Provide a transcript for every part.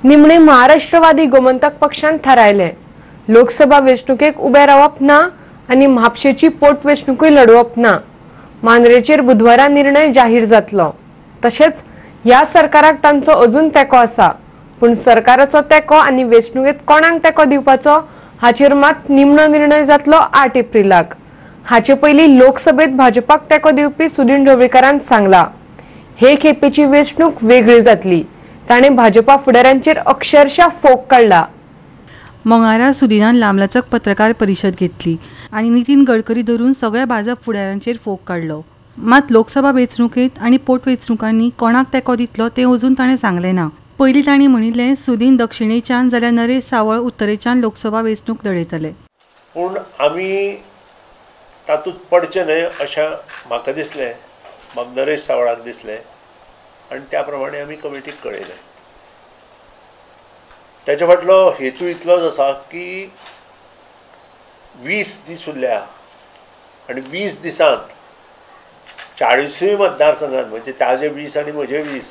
निमणे महाराष्ट्रवादी गोमंतक पक्षान थारायले। लोकसभा वेंचणुकेक उबे रावप ना आनी म्हापशेची पोटवेंचणुकूय लढोवप ना। मांद्रेचेर बुधवारा निर्णय जाहीर जातलो। तशेंच ह्या सरकाराक तांचो अजून तेंको आसा, पूण सरकाराचो तेंको आनी वेंचणुकेंत कोणाक तेंको दिवपाचो हाचेर मात निमणो निर्णय जातलो 8 एप्रिलाक। हाचे पयलीं लोकसभेत भाजपाक तेंको दिवपी सुदिन ढवळीकारान सांगला, हे खेपेची वेंचणूक वेगळी जातली। ताणें भाजपा फुडाऱ्यांचेर अक्षरशः फोग काडला। मंगळारा सुदिनान लांबलचक पत्रकार परिशद घेतली आनी नितीन गडकरी धरून सगळ्या भाजप फुडाऱ्यांचेर फोग काडलो। मात लोकसभा वेंचणुकेंत आनी पोटवेंचणुकांनी कोणाक तेंको दितलो तें अजून ताणें सांगलें ना। पयलीं तांणी म्हणिल्लें सुदीन दक्षिणेच्यान जाल्यार नरेश सावळ उत्तरेच्यान लोकसभा वेंचणूक लढयतले। पूण आमी तातूंत पडचें न्हय अशें म्हाका दिसलें, म्हाका नरेश सावळाक दिसलें आनी त्या प्रमाणे आमी कमिटीक कळयलें। ताच्या फाटलो हेतू इतलोच आसा की 20 दीस उरल्या आनी 20 दिसांत 40 मतदारसंघात म्हणजे ताजे 20 आनी म्हजे 20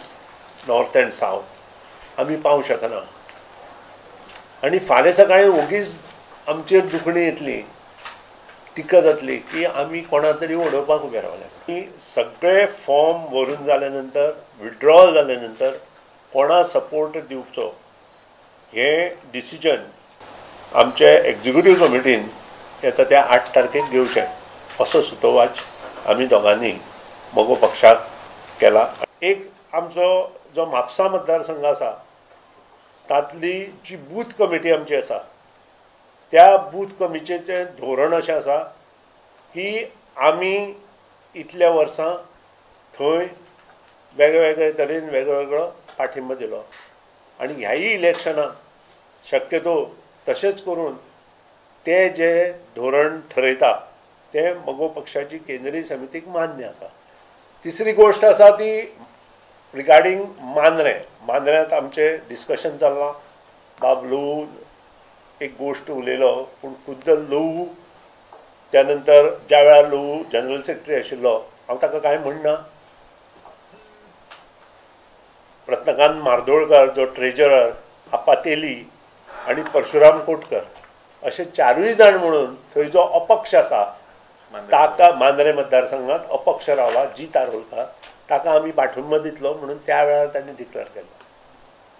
नॉर्थ अँड सावथ आमी पावंक शकना आनी फाल्यां सकाळीं ओगीच आमचेर दुखणी येतली, टिका जातली की आमी कोणा तरी उडोवपाक उबे रावले। सगळे फॉर्म भरून जाल्या नंतर विड्रॉल जाल्या नंतर कोणा सपोर्ट दिवचो हे डिसिजन आमचे एक्झिक्युटीव कमिटीन येता त्या 8 तारखेक घेवचें असो सुतोवाच आमी दोगांनी मगो पक्षाक केला। एक आमचो जो म्हापसा मतदारसंघ आसा तांतली जी बूथ कमिटी आमची आसा त्या बूथ कमिटीचें धोरण अशें आसा की आमी इतल्या वर्सां थंय वेगळे वेगळे तरेन वेगळो वेगळो पाठिंबो दिलो आनी ह्याय इलेक्शनाक शक्यतो तशेंच करून ते जे धोरण ठरयता ते मगो पक्षाची केंद्रीय समितीक मान्य आसा। तिसरी गोश्ट आसा ती रिगार्डींग मांद्रें। मांद्र्यांत आमचें डिस्कशन चल्लां। बाब ल्हवू एक गोश्ट उलयलो, पूण खुद्द ल्हवू त्या नंतर ज्या वेळार ल्हवू जनरल सेक्रेटरी आशिल्लो हांव ताका कांय म्हणना। रत्नकांत म्हार्दोळकर जो ट्रेजरर, आपा तेली आनी परशुराम कोटकर अशे 4 जाण म्हणून थंय जो अपक्ष आसा ताका मांद्रें मतदारसंघात अपक्ष रावला जी तारोलकर ताका आमी पाठिंबो दितलो म्हणून त्या वेळार तांणी डिक्लेअर केलो।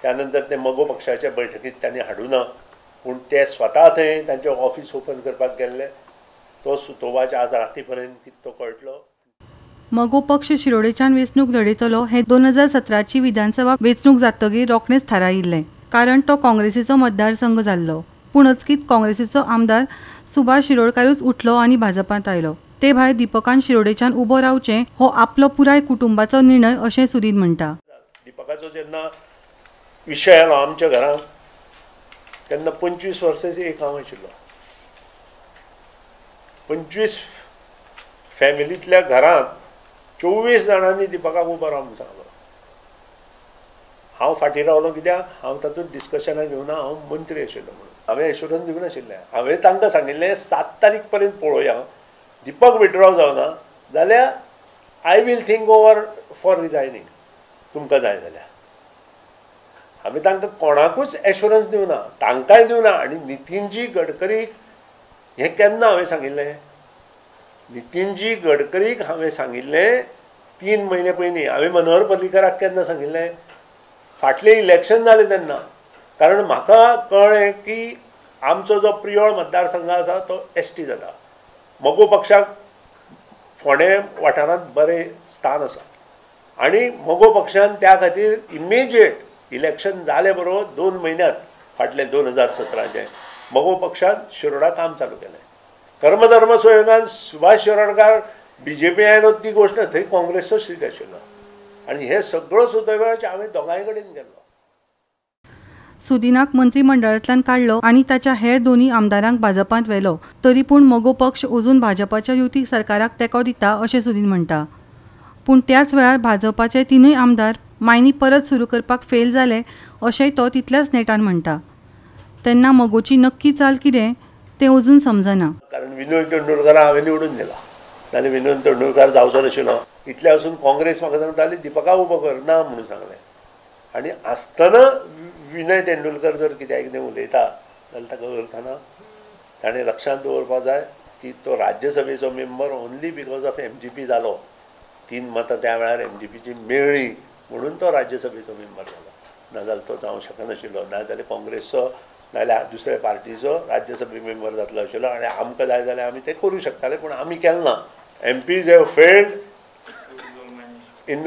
त्या नंतर ते मगो पक्षाच्या बैठकीत तांणी हाडूना, पूण ते स्वता थंय तांचें ऑफिस ओपन करपाक गेल्ले। तो सुतोवाच आज राती पर्यंत कितें तो कळटलो। मगो पक्ष शिरोडेच्यान वेंचणूक लढयतलो हें 2017ची विधानसभा वेंचणूक जातकीर रोखडेंच थारायिल्लें, कारण तो काँग्रेसीचो मतदारसंघ जाल्लो। पूण अचकीत काँग्रेसीचो आमदार सुभाष शिरोडकारूच उठलो आनी भाजपांत आयलो। ते भायर दीपकान शिरोडेच्यान उबो रावचें हो आपलो पुराय कुटुंबाचो निर्णय अशें सुदीन म्हणटा। दीपकाचो जेन्ना विशय आयलो आमच्या घरांत तेन्ना 25 वर्सांची एक हांव आशिल्लो। 25 फॅमिलींतल्या घरांत 24 जाणांनी दीपकाक उबो राव म्हूण सांगलो। हांव फाटीं रावलो कित्याक हांव तातूंत डिस्कशनाक घेवना, हांव मंत्री आशिल्लो म्हणून हांवें एश्युरन्स दिवंक नाशिल्लें। हांवें तांकां सांगिल्लें 7 तारीख पर्यंत पळोवया, दीपक विड्रॉ जावना जाल्यार I will think over for resigning तुमकां जाय जाल्यार। हांवें तांकां कोणाकूच एश्युरन्स दिवना, तांकांय दिवना। आनी नितीनजी गडकरीक हें केन्ना हांवें सांगिल्लें, नितीनजी गडकरीक हांवें सांगिल्लें 3 म्हयने पयलीं। हांवें मनोहर पर्रीकराक केन्ना सांगिल्लें, फाटलें इलेक्शन जालें तेन्ना, कारण म्हाका कळ्ळें की आमचो जो प्रियोळ मतदारसंघ आसा तो एस टी जाता, मगो पक्षाक फोंडें वाठारांत बरें स्थान आसा आनी मगो पक्षान त्या खातीर इमिजिएट इलेक्शन जाले बरोबर 2 म्हयन्यांत फाटलें 2017चें मगो पक्षान शिरोडा काम चालू केलें। कर्मधर्म संयोगान सुभाष शिरोडकार बीजेपी आयलो ती गोश्ट ना, थंय काँग्रेसचो सीट आशिल्लो आनी हे सगळो सुद्दां वेळाचेर हांवें दोगांय कडेन गेल्लो। सुदिनाक मंत्रिमंडळांतल्यान काडलो आनी ताच्या हेर 2 आमदारांक भाजपांत व्हेलो, तरी पूण मगो पक्ष अजून भाजपाच्या युती सरकाराक तेंको दिता अशें सुदीन म्हणटा। पूण त्याच वेळार भाजपाचे 3 आमदार मायनी परत सुरू करपाक फेल जाले अशेंय तो तितल्याच नेटान म्हणटा। तेन्ना मगोची नक्की चाल कितें तें अजून समजना। कारण विनोद तेंडुलकार हांवें निवडून दिला, नाल्यार विनोद तेंडुलकार जावचो नाशिल्लो। इतलें आसून काँग्रेस म्हाका सांगताली दीपका उबो कर ना म्हणून सांगलें आनी आसतना विनय तेंडुलकर जर कित्याक कितें उलयता जाल्यार ताका अर्थ ना. ताणें लक्षांत दवरपाक जाय की तो राज्यसभेचो member only because of MGP जालो. 3 मतां त्या वेळार एमजीपीची मेळ्ळी म्हणून तो राज्यसभेचो मेंबर जालो, नाजाल्यार तो जावंक शकनाशिल्लो. नाजाल्यार काँग्रेसचो नाजाल्यार दुसऱ्या पार्टीचो राज्यसभे मेंबर जातलो आशिल्लो आनी आमकां जाय जाल्यार आमी तें करूं शकताले, पूण आमी केलें ना. MPs have failed in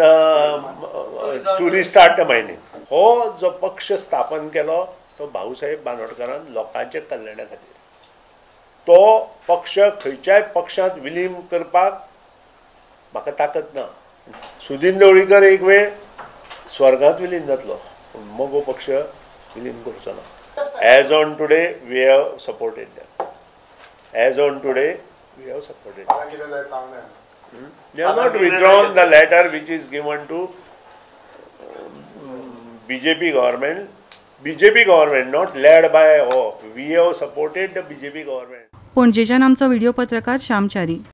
to restart the mining. हो जो पक्ष स्थापन केलो तो भाऊसाहेब बांदोडकरान लोकांच्या कल्याणा खातीर. तो पक्ष खंयच्याय पक्षांत विलीन करपाक म्हाका ताकद ना. सुदीन ढवळीकर एक वेळ स्वर्गांत विलीन जातलो, पूण मगो पक्ष विलीन करचो ना. As on today we have supported them. As on today we have supported. They have not withdrawn the letter which is given to BJP government. BJP government not led by we have supported the BJP government. पणजेच्यान आमचो video पत्रकार श्याम च्यारी.